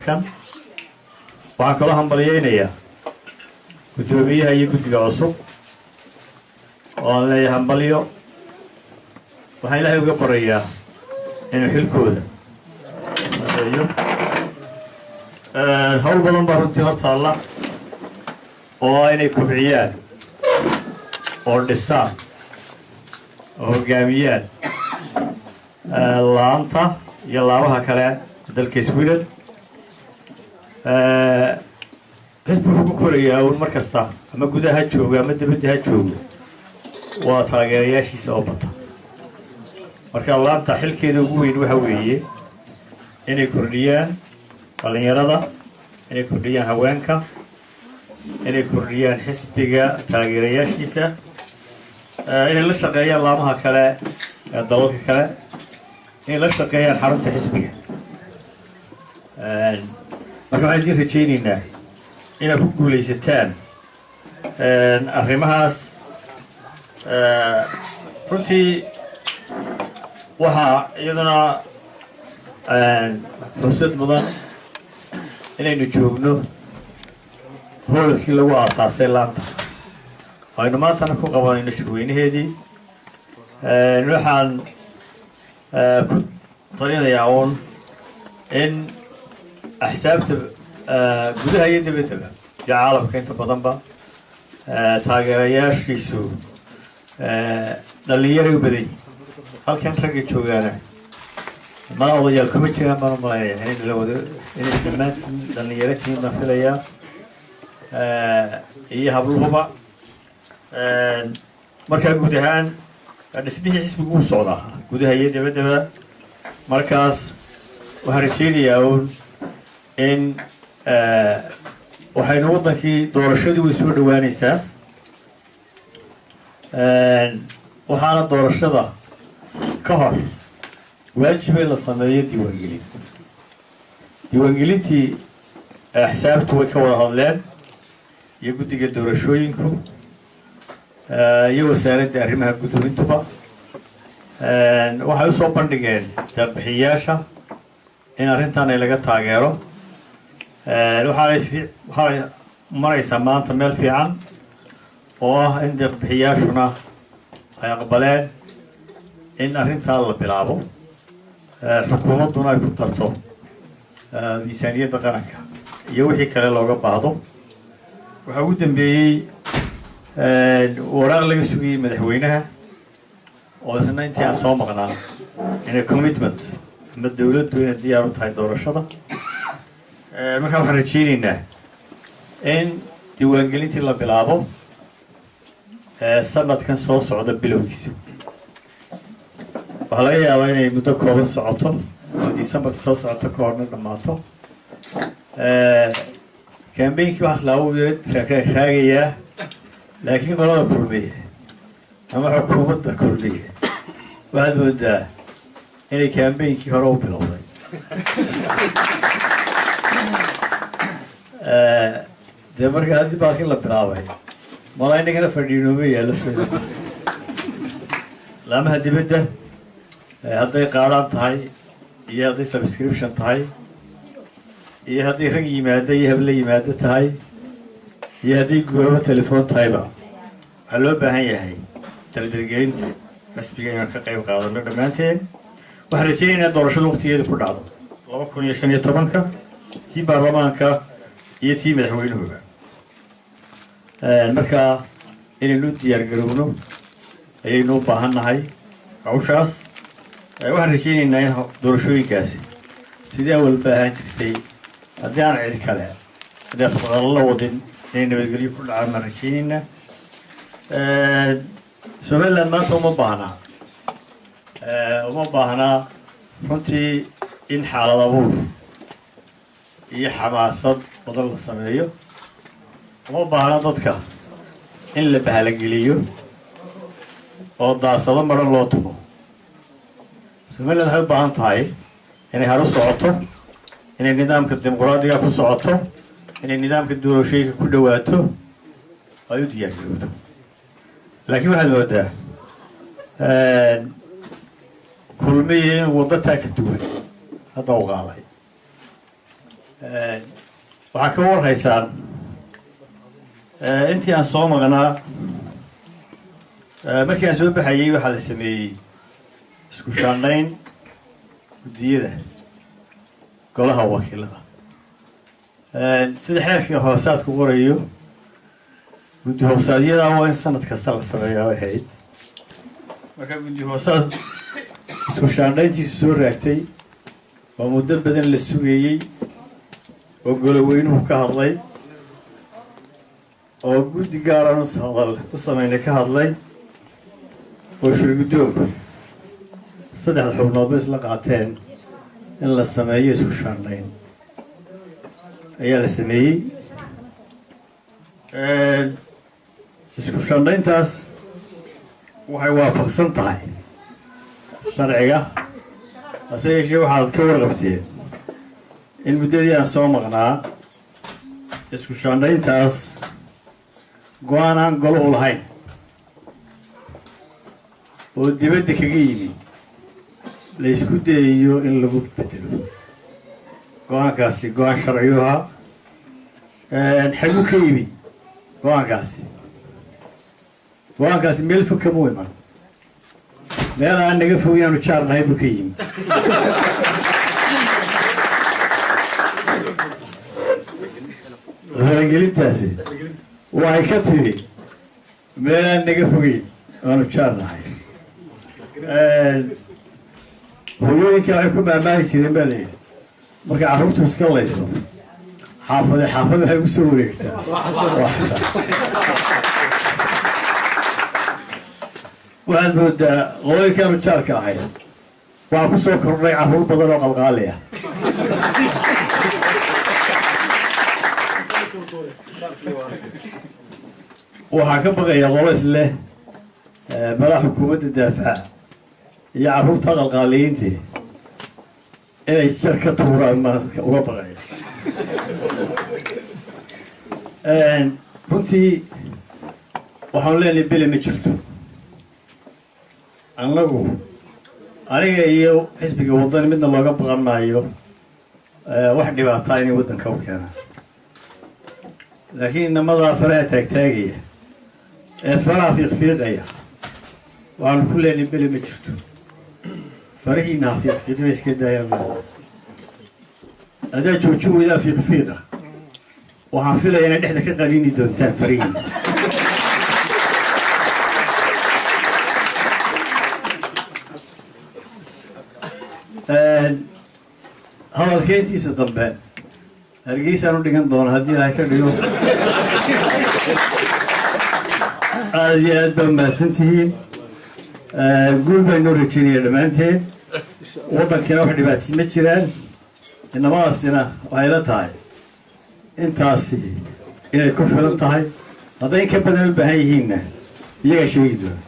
Kan waxaan kaloo hambalyeynayaa guddoomiyaha iyo guddiga cusub oo aan leeyahay hambalyo. Waxaan Ilaahay uga barayaa inuu xilkooda adeeyo. Hawl badan baa runtii hor taalla oo inay kobciyaan oo dhisaan oo hoggaamiyaan laanta iyo laabaha kale dalka Sweden. Xisbi wuxuu ku korayaa uun mar kasta, ama gudaha ha joogo ama dibadda ha joogo, waa taageerayaashiisa oo bata. Marka laanta xilkeeda ugu weyn waxa weeye inay kordhiyaan dhallinyarada, inay kordhiyaan haweenka, inay kordhiyaan xisbiga taageerayaashiisa, inay la shaqeeyaan laamaha kale ee dalalka kale, inay la shaqeeyaan xarunta xisbiga. Marka waxaan idiin rajaynaynaa inaad ku guulaysataan arrimahaas. Runtii waxaa iyaduna xusad mudan inaynu joogno hoolkii lagu aasaasay laanta, aynu maantana ku qabanayno shirweynaheedii. Waxaan ku talinayaa uun in axsaabta gudaha iyo dibaddaba iyo caalamka inta badanba taageerayaashiisu dhallinyaray u badan yihin. Halkan ragga joogaana mana odayaal kuma jiraan baan u malaynaya, inay la wado inay dhammaantiin dhallinyaro tihiin baan filayaa, iyo habluhuba. Markaa guud ahaan dhismihii xisbigu wuu socdaa gudaha iyo dibaddaba. Markaas waxaan rajaynayaa uun in waxaynu waddankii doorashadii way soo dhowaanaysaa, waxaana doorashada ka hor waajib in la sameeyo diiwaangelin. Diiwaangelintii axsaabtu way ka wada hadleen iyo guddiga doorashooyinku iyo wasaaradda arrimaha guduhu intuba. Waxay usoo bandhigeen deeqbixiyayaasha in arrintan ay laga taageero. Waxaanay maraysaa maanta meel fiican oo ah in deeqbixiyaashuna ay aqbaleen in arrintaa la bilaabo, xukuumadduna ay ku darto miisaaniyadda qaranka iyo wixii kale looga baahdo. Waxaa ugu dambeeyey waraaq laga sugayey madaxweynaha oo isna intii aan soo maqnaa inay commitment ama dowladdu inay diyaar u tahay doorashada. Markaa waxaan rajaynaynaa in diiwaangelintii la bilaabo sanadkan soo socda bilowgiisa. Waxaa laga yaabaa inay muddo kooban socoto oo Decemberta soo socoto ka horna dhammaato. Campaignkii waxaas laagu yara raagayaa, laakiin qolada Kulmiye ama xukuumadda Kulmiye waxaad moodaa inay campaignkii hore u bilowday. Dee marka haddii baalkii la bilaabay, malaa inagana fadhiinooma yaallo. Sida laamaha dibadda, hadday qaadhaan tahay iyo hadday subscription tahay iyo hadday rag yimaado iyo habla yimaado tahay iyo hadday goobo telefoon tahayba, waxaa loo baahan yahay dardargelinta xisbiga inaan ka qayb qaadano dhammaanteen. Waxaan rajaynaynaa doorashadu waqtigeeda ku dhacdo 2015-ka, tii baarlamaanka iyo tii madaxweynuhuba. Markaa inaynu u diyaar garowno ayaynu u baahan nahay hawshaas. Waxaan rajaynaynaa in doorashooyinkaasi sidii awalba ahaan jirtay, haddii aan cid kale haddii fadqallo la wadin, inay nabadgelyo ku dhacaan baan rajaynaynaa. Somaliland maanta uma baahnaa runtii in xaalad abuur iyo xamaasad badan la sameeyo, uma baahna dadka in la bahalageliyo oo daasado maran loo tumo. Somaliland waxay u baahan tahay inay haru socoto, inay nidaamka dimuqraadiga ku socoto, inay nidaamka doorashooyinka ku dhawaato, ay u diyaar garowdo. Laakiin waxaad moodaa Kulmiye in waddo taa ka duwan hadda u qaaday. Waxaa ka warhaysaan intii aan soo maqnaa, markii aan soo baxayay, waxaa la sameeyey isku shaandhayn guddiyada golaha wakiilada. Sida xeerka hoosaadku qorayo, guddi hoosaadyada waa in sanad kasta la sameeyaa way ahayd. Marka guddi hoosaad isku shaandhayntiisu soo raagtay oo muddo badan la sugayey oo goloweynuhu ka hadlay oo guddi gaaran hadal u sameynay ka hadlay oo shirguddoonku saddexda xubnoodba isla qaateen in la sameeyo isku shaandhayn ayaa la sameeyey. Isku shaandhayntaas waxay waafaqsan tahay sharciga. Hase yeeshee, waxaad ka warqabteen in muddadii aan soo maqnaa isku shaandhayntaas go-aan aan goluhu lahayn oo dibadda kaga yimi la isku dayayo in lagu bedelo go-aankaasi. Go-aan sharciyu ahaa. Xaguu ka yimi go-aankaasi? Go-aankaasi meel fog kama iman, meel aan naga fog inaanu jaar nahay buu ka yimi. Faragelintaasi waxay ka timi meel aan naga fogeyn aanu jaar nahay. Hooyooyinka waxay ku maamaahi jireen, baa layidhi, markay carruurtu iska layso, xaafade xaafad waxay ugu soo wareegtaa waa xasan. Waxaad moodaa qolooyinkaanu jaarka ahay waxaa ku soo kordhay carruur badan oo qalqaali ah. Waxaa ka baqaya qolo is leh madax xukuumadda daafaca iyo carruurta qalqaaliyiintii inay jar ka tuuraan maa uga baqaya. Runtii waxaanu leenahay bele ma jirto. Annagu, aniga iyo xisbiga Waddani, midna looga baqan maayo wax dhibaataa inay waddanka u keenaan, laakiin inamadaa faraha taagtaagaya ee faraha fiiqfiiqaya waxaanu ku leenahay bele ma jirto. Farahiina ha fiiqfiiqina, iska daayaan. Haddaad joojin weydaan fiiqfiiqa, waxaan filaya inay dhexda ka qaniini doontaan farihiina. Hadalkeyntiisa dambe Hargeysaan u dhigan doona haddii Ilaahay ka dhigo. Aada iyo aad baa mahadsan tihiin. Guul baa inoo rajeynaya dhammaanteen. Waddankiina wax dhibaatay ma jiraan. Inamadaasina waxay la tahay intaasi inay ku filan tahay. Hadday in ka badan u baahan yihiinna, iyagaa sheegi doona.